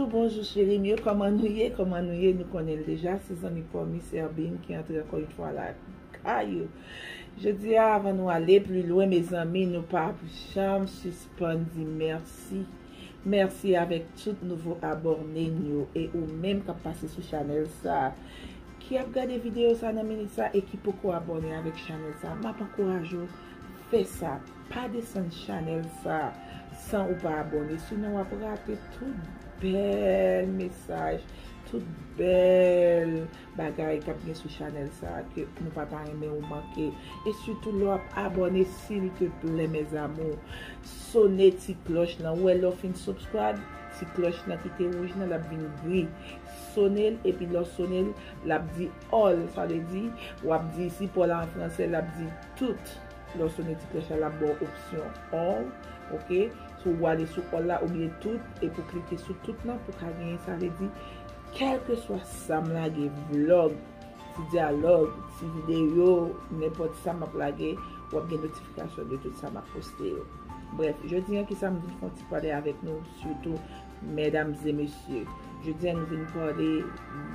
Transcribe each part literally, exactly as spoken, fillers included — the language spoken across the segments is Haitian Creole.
Bonjou cheri m yo, kòman nou ye? Kòman nou ye? Nou konnen l deja, se zanmi pa w Miss Herbine ki antre ankò yon fwa lakay ou. Jodi a, avan nou ale pli lwen, mezanmi, nou p ap janm sispann di mèsi. Mèsi avèk tout nouvo abòne n yo e ou menm k ap pase sou chanèl sa a, ki ap gade videyo sa nan minit sa e ki poko abòne avèk chanèl sa. M ap ankouraje w fè sa. Pa desann chanèl sa san ou pa abòne. Sinon, w ap rate tout bèl mesaj, tout bèl bagay k ap gen sou chanèl sa ke nou pa ta renmen ou manke. E sitou lè w ap abòne, silteplè, mes amours, sone ti klòch lan. Ou wè lè w fin subscribe, ti klòch lan ki te wouj lan, l ap vin gri. Sone l, epi lè w sone l, l ap di all. Sa vle di, w ap di, si pa w la an fransè, l ap di tout. Lè w sone ti klòch la, l ap ba w opsyon all, oke? Si w ale sou all la oubyen tout, epi w klike sou tout lan pou w ka genyen, sa vle di, kèlkeswa sa m lage, vlòg, ti dyalòg, ti videyo, nenpòt sa m ap lage, w ap gen notifikasyon de tout sa m ap poste yo. Brèf, jodi a, kisa m vin fè yon ti pale avèk nou, sitou medam e mesye. Jodi a, nou vin pale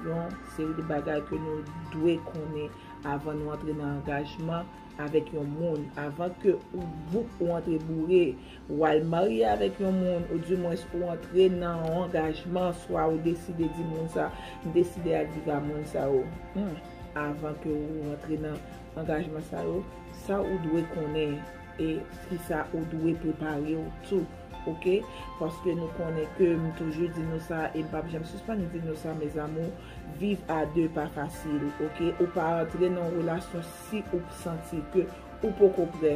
yon seri de bagay ke nou dwe konnen avan nou antre nan angajman avèk yon moun, avan ke ou bouk ou antre boure, w al marye avèk yon moun, oudimwens ou antre nan yon angajman, swa ou deside di moun sa, m deside al viv a moun sa yo. Hmm. Avan ke ou antre nan angajman sa yo, sa ou dwe konnen e kisa ou dwe prepare w tou. Oke? Paske nou konnen ke m toujou di nou sa e m p ap janm sispann di nou sa, mes amours, viv a de pa fasil, oke? Ou pa antre nan yon relasyon si ou santi ke ou poko prè,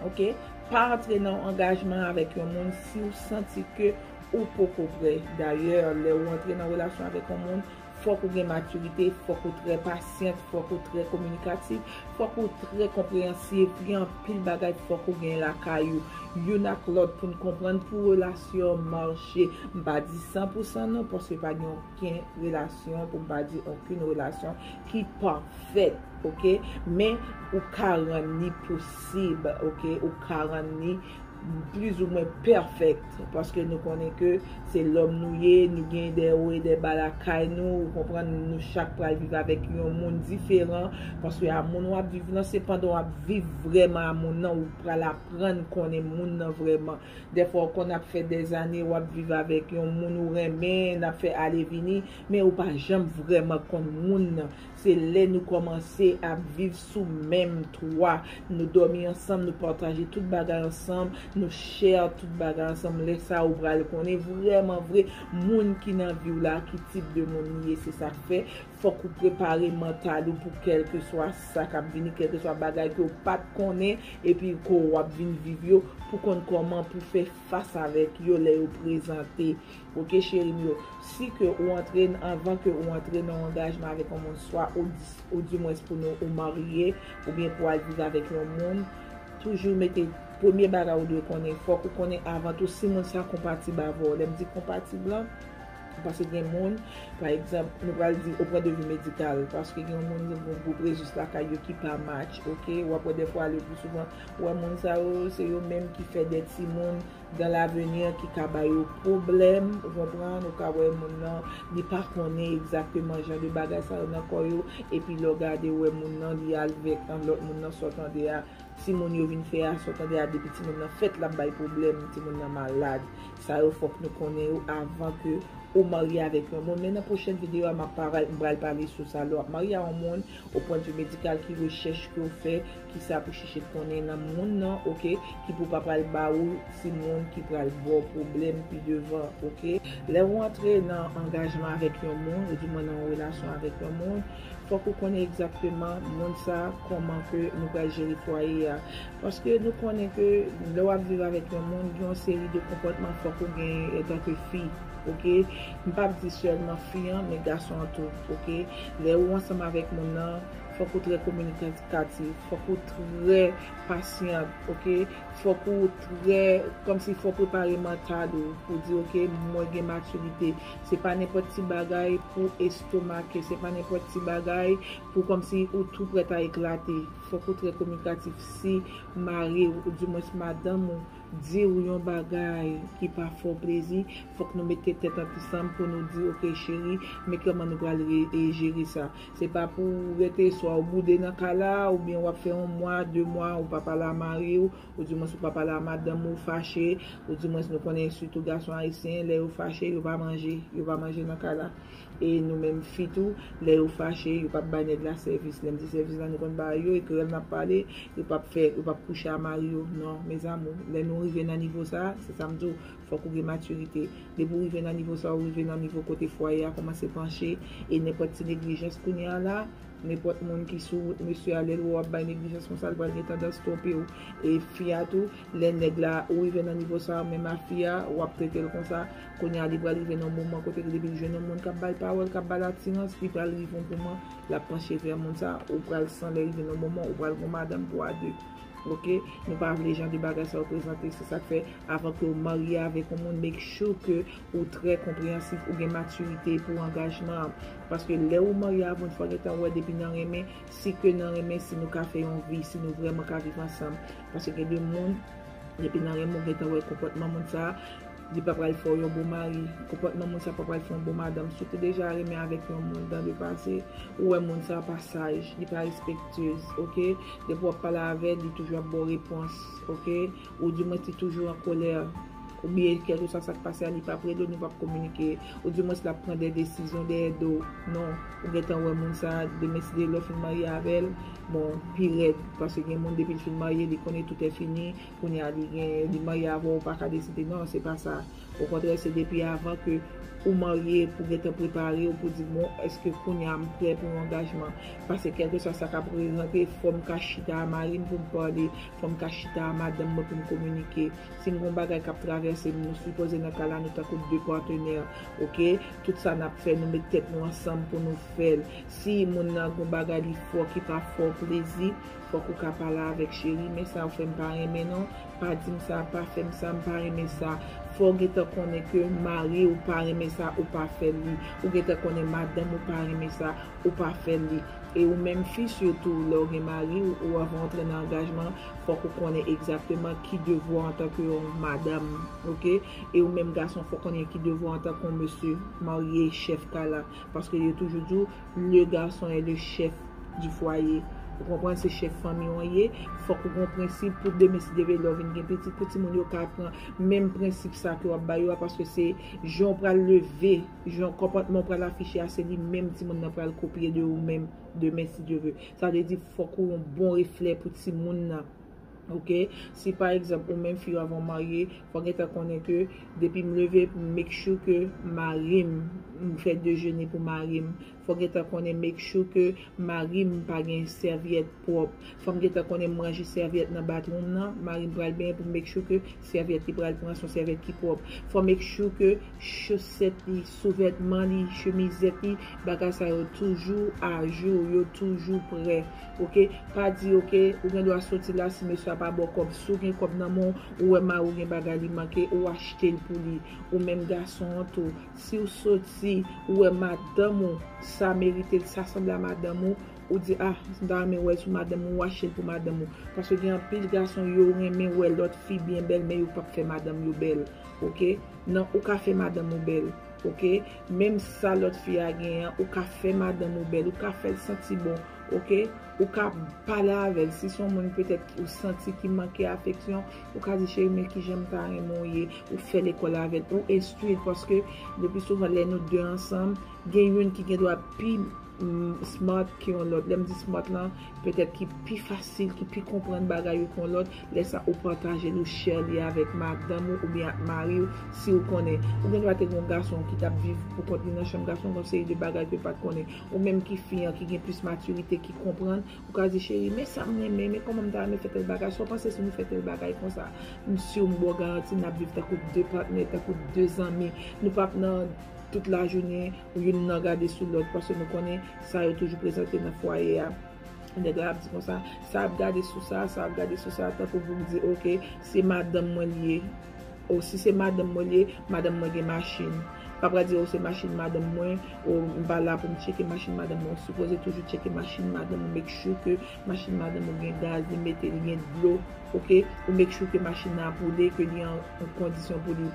oke? Pa antre nan yon angajman avèk yon moun si ou santi ke ou poko prè. Dayè, lè ou antre nan relasyon avèk yon moun, fòk ou gen matirite, fòk ou trè pasyant, fòk ou trè kominikatif, fòk ou trè konpreyansiv, gen anpil bagay fòk ou gen lakay ou. Youn ak lòt pou n konprann pou relasyon an mache. M pa di san pou san non, paske pa gen okenn relasyon, pou m pa di okenn relasyon ki pafèt, oke? Men ou ka rann li posib, oke? Ou ka rann li plizoumwen pèfèk, paske nou konnen ke se lòm nou ye, nou gen de wo e de ba lakay nou, ou konprann, nou chak pral viv avèk yon moun diferan, paske a moun w ap viv lan, se pandan w ap viv vrèman a moun nan, ou pral aprann konnen moun nan vrèman. Dèfwa, ou konn ap fè dèzane, w ap viv avèk yon moun ou renmen, n ap fè ale vini, men ou pa janm vrèman konn moun nan. Se lè nou kòmanse ap viv sou menm twa. Nou dòmi ansanm, nou pataje tout bagay ansanm, nou share tout bagay ansanm. Lè sa a, ou pral konnen vrèman vre moun ki nan vi w la, ki tip de moun li ye. Se sa k fè, fòk ou prepare mantal ou pou kèlkeswa sa k ap vini, kèlkeswa bagay ke w pa t konnen, epi ke w ap vin viv yo, pou konn kòman pou fè fas avèk yo lè yo prezante. Oke, cheri m yo, si ke ou antre, anvan ke ou antre nan yon angajman avèk yon moun, swa ou, oudimwens pou nou, ou marye, oubyen pou al viv avèk yon moun, toujou mete, premye bagay ou dwe konnen, fòk ou konnen avan tou si moun sa konpatib avè w. Lè m di konpatib lan, paske gen moun, pa egzanp, nou pral di, au point de vue médical, paske gen moun, gen yon gwoup rezous lakay yo ki pa match, oke? W ap wè dèfwa, le pli souvan, ou wè moun sa yo, se yo menm ki fè de timoun dans l'avenir ki ka ba yo pwoblèm, ou konprann, ou ka wè moun nan, li pa konnen egzakteman jan de bagay sa yo nan kò yo, epi lè w gade, ou wè moun nan, li al vèk yon lòt moun nan, sa w tande a, timoun yo vin fè a, sa w tande a, depi timoun nan fèt, l ap bay pwoblèm, timoun nan malad. Sa yo fòk nou konnen yo avan ke ou marye avèk yon moun. Men nan pwochèn videyo a, m ap pral, m pral pale sou sa. Lè w ap marye a yon moun, au point de vue médical, ki rechèch ke w fè, kisa pou chèche konnen nan moun nan, oke, ki pou pa pral ba ou timoun ki pral ba w pwoblèm pi devan, oke. Lè w antre nan angajman avèk yon moun, oudimwen nan yon relasyon avèk yon moun, fòk ou konnen egzakteman moun sa, kòman ke nou pral jere fwaye a. Paske nou konnen ke lè w ap viv avèk yon moun, gen yon seri de konpòtman fòk ou genyen antanke fi, oke? M p ap di sèlman fi an, men gason an tou, oke? Lè ou ansanm avèk moun nan, fòk ou trè kominikatif, fòk ou trè pasyant, oke? Fòk ou trè, kòmsi fò w prepare mantal ou pou di, oke, mwen gen matirite. Se pa nenpòt ti bagay pou estomake, se pa nenpòt ti bagay pou kòmsi ou tou prèt a eklate. Fòk ou trè kominikatif. Si mari w, oudimwens madanm ou, di w yon bagay ki pa fè w plezi, fòk nou mete tèt ansanm pou nou di, "Ok, cheri, men kòman nou pral re- e jere sa." Se pa pou w rete swa w boude nan kay la, oubyen w ap fè yon mwa, de mwa, ou pa pale a mari w, ou di mwens ou pa pale a madanm ou, fache, ou di mwens nou konnen sitou gason ayisyen, lè yo fache, yo pa manje, yo pa manje nan kay la. E nou menm fi tou, lè yo fache, yo p ap bay nèg la sèvis. Lè m di sèvis la, nou konn ba yo, e kreyòl n ap pale, yo p ap fè, yo p ap kouche a mari yo. Non, mes amours, lè nou rive nan nivo sa, se sa m di w, fòk ou gen matirite. Depi w rive nan nivo sa, ou rive nan nivo kote fwaye a kòmanse panche, e nenpòt ti neglijans kounye a la, nenpòt moun ki sou wout mesye a, lè l wè w ap bay neglijans konsa, l pral gen tandans twonpe w. E fi a tou, lè nèg la, ou rive nan nivo sa, menm a fi a, w ap trete l konsa, kounye a li pral rive nan moman kote ke depi l jwenn yon moun k ap ba l pawòl, k ap ba l atirans, li pral rive yon moman, l ap panche vè moun sa, ou pral san lè rive nan moman, ou pral gon madanm pou a de. Ok? Nou pa vle jan de bagay sa yo prezante, se sa k fè, avan ke w marye avèk yon moun, make sure ke ou trè konpreyansif, ou gen matirite pou angajman an. Paske lè ou marye avè moun, fò gentan wè depi nan renmen, si ke nan renmen, si nou ka fè yon vi, si nou vrèman ka viv ansanm. Paske gen de moun, depi nan renmen, ou gentan wè konpòtman moun sa, li pa pral fè w yon bon mari. Konpòtman moun sa pa pral fè w yon bon madanm. Si w te deja renmen avèk yon moun dans le passé, ou wè moun sa pa saj, li pa respektyez, ok? Depi w ap pale avè l, li toujou ap ba w repons, ok? Ou di mwens li toujou an kolè. Oubyen kèlkeswa sa k pase a, li p ap rele w, nou p ap kominike. Ou di mwens l ap pran de desizyon dèyè do w. Non, ou gentan wè moun sa, demen si Dye vle w fin marye avè l, bon, pi rèd, paske gen moun depi l fin marye, li konnen tout è fini, kounye a li gen, li marye avè w, ou pa ka deside, non, se pa sa. Okontrè, se depi avan ke ou marye pou gentan prepare w pou di, "Bon, èske kounye a m prè pou yon angajman?" Paske kèlkeswa sa k ap prezante, fò m ka chita a mari m pou m pale, fò m ka chita a madanm mwen pou m kominike. Si m gon bagay k ap travèse m, nou sipoze nan ka la, nou tankou de patnè, ok? Tout sa n ap fè, nou met tèt nou ansanm pou nou fè l. Si moun nan gon bagay li fè w ki pa fè w plezi, fòk ou ka pale avèk cheri, men sa ou fè m pa renmen non, pa di m sa, pa fè m sa, m pa renmen sa. Fò w gentan konnen ke mari w pa renmen sa, ou pa fè l li. Ou gentan konnen madanm ou pa renmen sa, ou pa fè l li. E ou menm fi sitou, lè w gen mari w, ou avan w antre nan angajman, fòk ou konnen egzakteman ki devwa w antanke yon madanm, ok? E ou menm gason, fòk konnen ki devwa w antanke yon mesye marye, chèf kay la. Paske yo toujou di w, le garçon est le chef du foyer. Ou konprann, se chèf fanmi w an ye. Fòk ou gen yon prensip pou demen si Dye vle lè w vin gen pitit, pou timoun yo ka pran menm prensip sa ke w ap ba yo a, paske se jan w pral leve, jan konpòtman w pral afiche a, se li menm timoun nan pral kopye de ou menm demen si Dye vle. Sa vle di fòk ou yon bon reflè pou timoun nan. Ok? Si pa egzanp, ou menm fi w avan w marye, fò w gentan konnen ke depi m leve, m make sure ke mari m, m fè dejene pou mari m. Fò w gentan konnen make sure ke mari m pa gen sèvyèt pwòp. Fò m gentan konnen m ranje sèvyèt nan bathroom nan, mari m pral benyen pou m make sure ke sèvyèt li pral pran se yon sèvyèt ki pwòp. Fò w make sure ke chosèt li, souvètman li, chemizèt li, bagay sa yo toujou ajou, yo toujou prè. Ok? Pa di, ok, ou gen dwa soti la, si mesye a pa ba w kòb, si w gen kòb nan men w, ou wè mari w gen bagay li manke, ou achte l pou li. Ou menm gason an tou, si w soti, ou wè madanm ou, sa merite l, sa sanble a madanm ou, ou di, ah, m ta renmen wè l sou madanm ou, ou achte l pou madanm ou. Paske gen anpil gason, yo renmen wè lòt fi byen bèl, men yo p ap fè madanm yo bèl. Ok? Non, ou ka fè madanm ou bèl. Ok? Menm sa lòt fi a genyen an, ou ka fè madanm ou bèl, ou ka fè l santi bon. Ok? Ou ka pale avè l. Si se yon moun petèt ou santi ki manke afeksyon, ou ka di, cheri, men kijan m ta renmen w ye. Ou fè lekòl avè l, ou enstwi l, paske le pli souvan lè nou de ansanm, gen youn ki gen dwa pi mm, smart ke yon lòt. Lè m di smart lan, petèt ki pi fasil, ki pi konprann bagay yo ke yon lòt, lè sa ou pataje l, ou share li avèk madanm ou oubyen ak mari w, si w konnen. Ou gen dwa te gen yon gason ki t ap viv pou kont li nan chanm gason, gon seri de bagay ke l pa t konnen. Ou menm ki fi an, ki gen plis matirite, ki konprann, ou ka di, cheri, men sa m renmen, men kòman m ta renmen fè tèl bagay, sa w panse si nou fè tèl bagay konsa? M si w m ba w garanti, n ap viv tankou de patnè, tankou de zanmi. Nou p ap nan tout lajounen, youn nan gade sou lòt, paske nou konnen sa yo toujou prezante nan fwaye a. Nèg la ap di konsa, sa ap gade sou sa, sa ap gade sou sa, tankou pou m di, ok, se madanm mwen li ye. O si se madanm mwen li ye, madanm mwen gen machin. Pa pral di, o, se machin madanm mwen, o, m pa la pou m tcheke machin madanm mwen. Ou sipoze toujou tcheke machin madanm ou, make sure ke machin madanm ou gen gaz, li mete, li gen dlo, ok? Ou make sure ke machin nan ap woule, ke li an, an kondisyon pou li,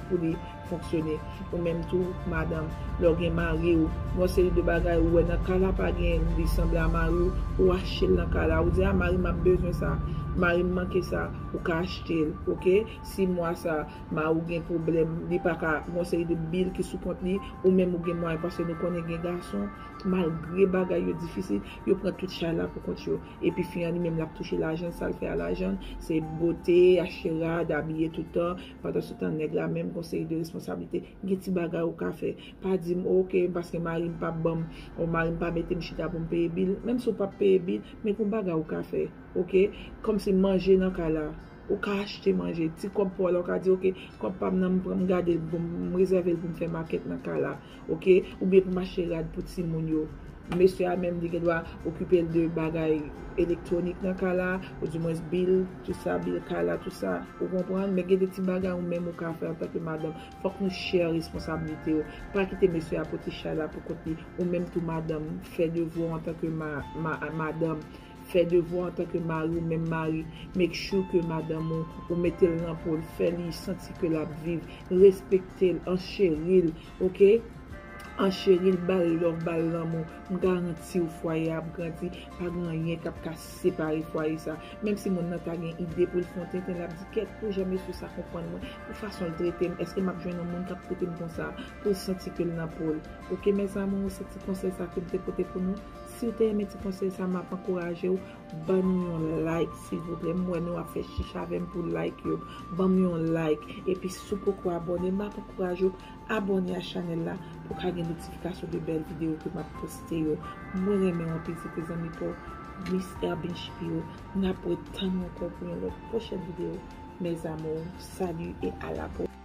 pou li fonksyone. Ou menm tou, madanm, lè w gen mari w, yon seri de bagay ou wè nan ka la pa gen, li sanble a mari w, ou achte l nan ka la. Ou di, a, mari m ap bezwen sa, mari m manke sa, ou ka achte l, ok? Si mwa sa, mari w gen pwoblèm, li pa ka, yon seri de bil ki sou kont li, ou menm ou gen mwayen, paske nou konnen gen gason, malgre bagay yo difisil, yo pran tout chay la pou kont yo. Epi fi an li menm l ap touche lajan, sa l fè a lajan, se bote, achte rad, abiye tout tan, pandan se tan nèg la menm gon seri de responsablite. Gen ti bagay ou ka fè. Pa di m, ok, paske mari m p ap ban m, o mari m pa mete m chita pou m peye bil. Menm si w p ap peye bil, men gon bagay ou ka fè, ok? Kòmsi manje nan ka la. Ou ka achte manje. Ti kòb pa w la, ou ka di, ok, kòb pa m nan, m pran, m gade l, bon, m rezève l pou m fè makèt nan ka la, ok? Oubyen pou m achte rad pou timoun yo. Mesye a menm, li gen dwa okipe l de bagay elektwonik nan ka la, oudimwens bil, tout sa, bil ka la, tout sa. Ou konprann? Men gen de ti bagay ou menm ou ka fè antanke madanm. Fòk nou share responsablite yo. Pa kite mesye a pote chay la pou kont li. Ou menm tou madanm, fè devwa w antanke ma, ma, madanm. Fè devwa antanke mari ou menm mari. Make sure ke madanm ou, ou mete l nan po l, fè li santi ke l ap viv. Respekte l, ancheri l, ok? Ancheri l, ba l love, ba l lanmou. M garanti w fwaye a ap grandi, pa gen anyen k ap ka separe fwaye sa. Menm si moun nan ta gen ide pou l fè yon tenten, l ap di, kèt, pou jan mesye sa konprann mwen, pou fason l trete m, èske m ap jwenn yon moun k ap trete m konsa, pou l santi ke l nan po l. Ok, mes amours, se ti konsèy sa ke m te pote pou nou. Si w te renmen ti konsèy sa, m ap ankouraje w, ban m yon like, silvouplè. M wè nou ap fè chicha avè m pou like yo. Ban m yon like. Epi, si w poko abòne, m ap ankouraje w, abòne a chanèl la pou w ka gen notifikasyon de bèl videyo ke m ap poste yo. Mwen renmen w anpil, se te zanmi pa w, Miss Herbin Shapiro. N ap retann ankò pou yon lòt pwochèn videyo. Mes amours, salut et à la prochaine.